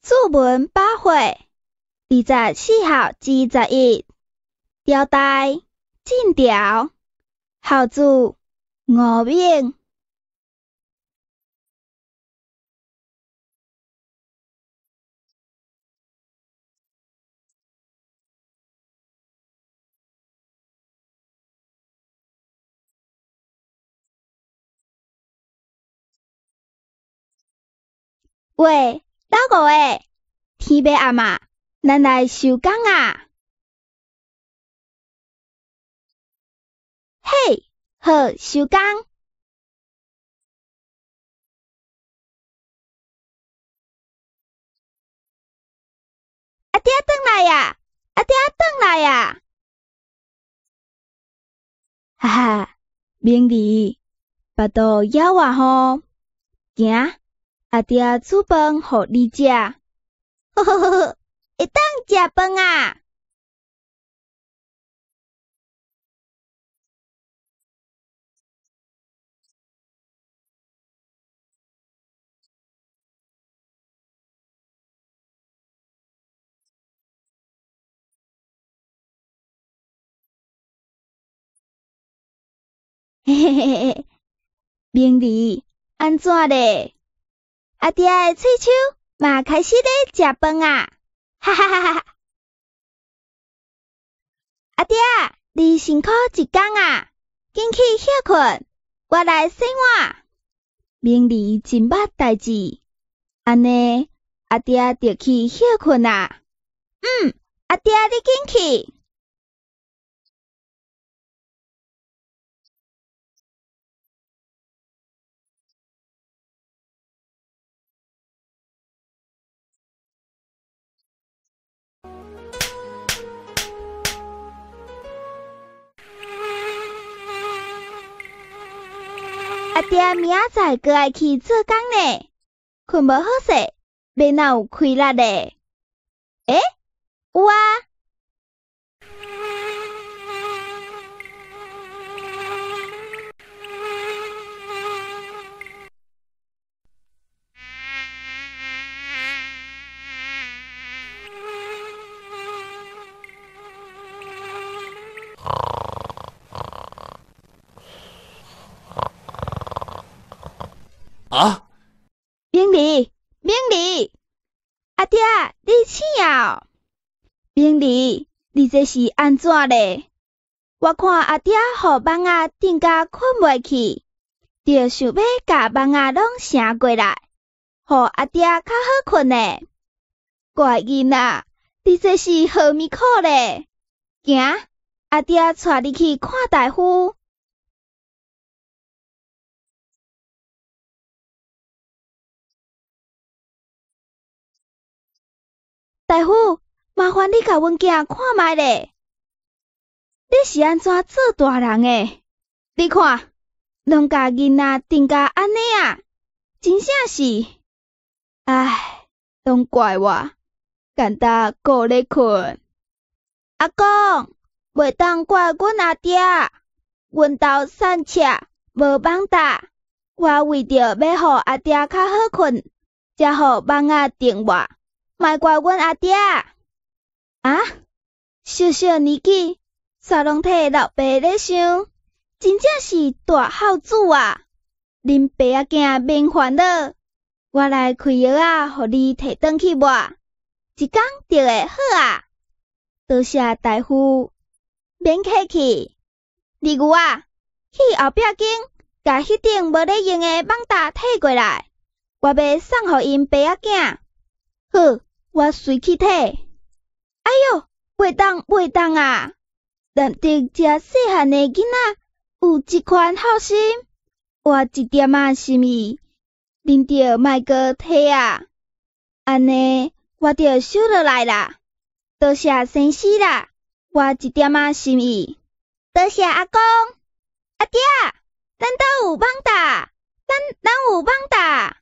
注文百货，24号之11，朝代，晋朝，孝子，吴敏。喂，老五个，天欲暗啊，咱來收工啊！嘿，好，收工。阿爹轉來啊！阿爹轉來啊！哈哈，明兒，腹肚枵啊吼，行。阿爹煮飯予你食，呵呵呵呵，會當食飯啊！嘿嘿嘿嘿，明兒，按怎咧？阿爹的喙鬚嘛開始咧食飯啊！哈哈哈哈！阿爹，你辛苦一工啊，緊去歇睏，我來洗碗。明兒真捌代誌，按呢，阿爹就去歇睏啊。嗯，阿爹你緊去。阿爹明仔載閣愛去做工呢，睏無好勢，欲哪有氣力咧？欸，有啊！啊！明兒，明兒，阿爹，你醒啊？明兒，你這是按怎咧？我看阿爹予蠓仔叮甲睏袂去，就想欲共蠓仔攏晟過來，予阿爹較好睏呢。乖囡仔，你這是何物苦咧？行，阿爹帶你去看大夫。大夫，麻煩你共阮囝看覓咧。你是按怎做大人的？你看，攏共囡仔叮甲按呢啊，真正是，唉，攏怪我，干焦顧咧睏。阿公，袂當怪阮阿爹，阮兜散赤無蠓罩，我為著欲予阿爹較好睏，才予蠓仔叮我。莫怪阮阿爹啊！小小年紀，煞攏替老爸咧想，真正是大孝子啊！恁爸仔囝免煩惱，我來開藥仔，予你提轉去抹，一工就會好啊！多謝大夫，免客氣。二牛啊，去後壁間，共彼頂無咧用的蠓罩提過來，我欲送予𪜶爸仔囝。好。我隨去提。哎喲，袂當袂當啊！難得遮細漢的囡仔有這款孝心，我一點仔心意，恁著莫閣提啊！按呢，我著收落來啦。多謝先生啦，我一點仔心意。多謝阿公，阿爹，咱兜有蠓罩，咱咱有蠓罩。